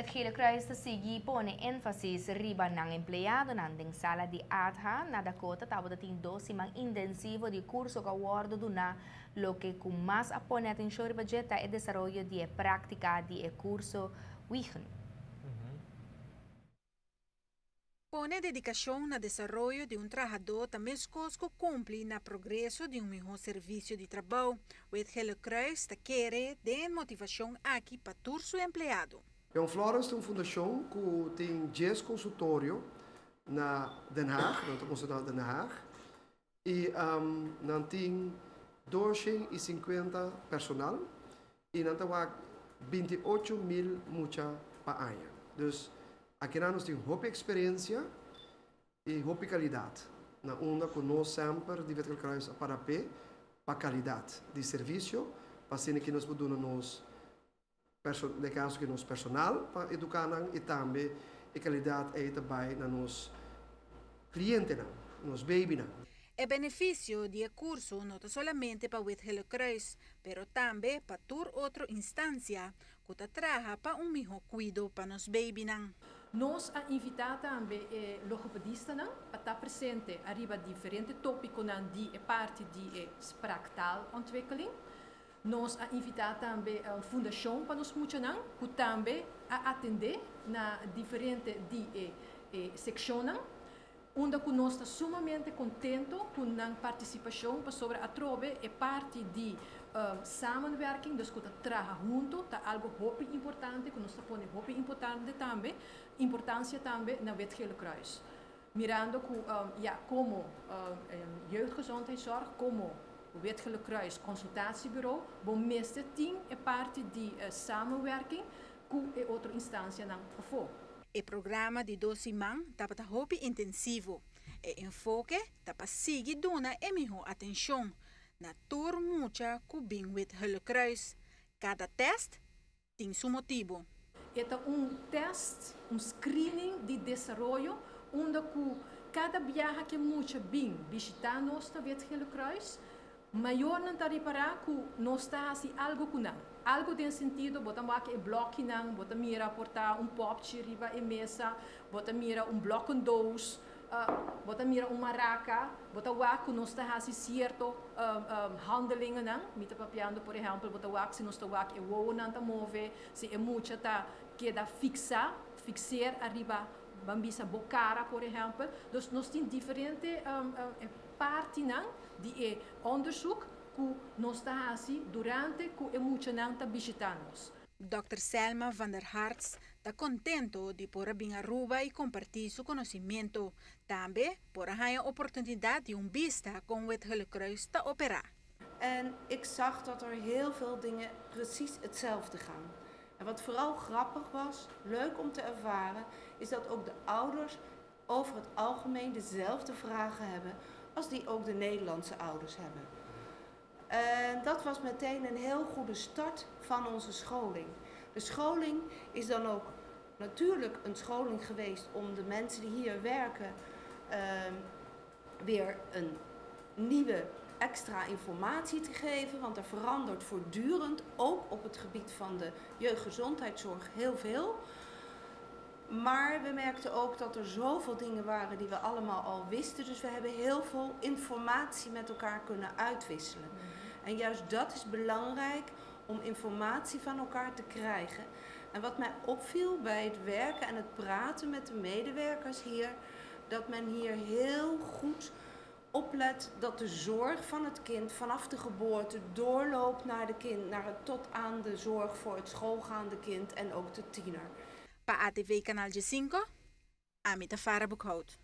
Wit Gele Kruis ta sigui pone énfasis riba nan empleadonan den sala di ATHA na Dakota tabatin 2 siman intensivo di kurso ku a wòrdu duná. Loke ku mas a pone atenshon riba dje ta e desaroyo di práktika di e kurso Wiegen. Pone dedikashon na desaroyo di un trahadó ta meskos ku kumpli na progreso di un mihó servisio di trabou. Wit Gele Kruis ta kere den motivashon aki pa tur su empleado. Jong Florence ta un fundashon ku tin 10 konsultorio na Den Haag, nan ta konsultá Den Haag. I nan tin 250 personal i nan ta 28 mil mucha pa aña. Dus aki nos tin hopi eksperensia i hopi kalidat. Na unda ku nos semper di Wit Gele Kruis a para pe pa kalidat di servisio, pa asina ku nos por duna nos den kaso ku nos personal pa eduká i tambe e kalidat ei tambe na nos klientenan, nos babynan. E benefisio di e kurso no ta solamente pa Wit Gele Kruis, pero tambe pa tur otro instansia ku ta traha pa un mihó kuido pa nos babynan. Nos a invitá tambe logopedistanan pa ta presente ariba diferente tópikonan di parti di spraaktaalontwikkeling. Nos a invitá tambe e fundashon pa nos muchanan, ku tambe a atendé na diferente di sekshonnan. Unda ku nos ta sumamente kontentu ku nan partisipashon pasobra atrobe e parti di samenwerking, dus ku ta traha huntu, ta algu hopi importante, ku nos ta pone hopi importante tambe, importansia tambe na Wit Gele Kruis. Mirando ku ja, komo jeugdgezondheidszorg, komo Wit Gele Kruis consultatiebureau, bo mester tin e parti di samenwerking ku e otro instansianan pafó. E programa di 2 siman tabata hopi intensivo. E enfoke ta pa sigui duna e mihó atenshon na tur mucha ku bin Wit Gele Kruis. Kada tèst tin su motibu. E ta un tèst, un screening di desaroyo, unda ku kada biaha ku mucha bin bishitá nos na Wit Gele Kruis, mayornan ta ripará ku nos ta hasi algu ku nan. Algu den sentido, bo ta wak e blòkinan, bo ta mira por ta un popchi riba e mesa, bo ta mira un blokkendoos, bo ta mira un maraka, bo ta wak ku nos ta hasi sierto handelingennan. Mi ta papiando, por ehèmpel, bo ta wak si nos ta wak e wowonan ta move, si e mucha ta keda fiksá, fixeer ariba ban bisa bo kara, por ehèmpel. Dus nos tin diferente partinan di e onderzoek ku nos ta hasi durante ku e muchanan ta bishitá nos. Dr. Selma van der Hartz ta kontentu di por bin Aruba i kompartí su konosementu. Tambe por haña oportunidat di un bista kon Wit Gele Kruis ta operá. En ik zag dat er heel veel dingen precies hetzelfde gaan. En wat vooral grappig was, leuk om te ervaren, is dat ook de ouders over het algemeen dezelfde vragen hebben als die ook de Nederlandse ouders hebben. En dat was meteen een heel goede start van onze scholing. De scholing is dan ook natuurlijk een scholing geweest om de mensen die hier werken weer een nieuwe extra informatie te geven. Want er verandert voortdurend, ook op het gebied van de jeugdgezondheidszorg, heel veel. Maar we merkten ook dat er zoveel dingen waren die we allemaal al wisten. Dus we hebben heel veel informatie met elkaar kunnen uitwisselen. En juist dat is belangrijk om informatie van elkaar te krijgen. En wat mij opviel bij het werken en het praten met de medewerkers hier, dat men hier heel goed oplet dat de zorg van het kind vanaf de geboorte doorloopt naar de kind, naar het, tot aan de zorg voor het schoolgaande kind en ook de tiener. Pa ATV Kanal 5, Amita Farah Boekhout.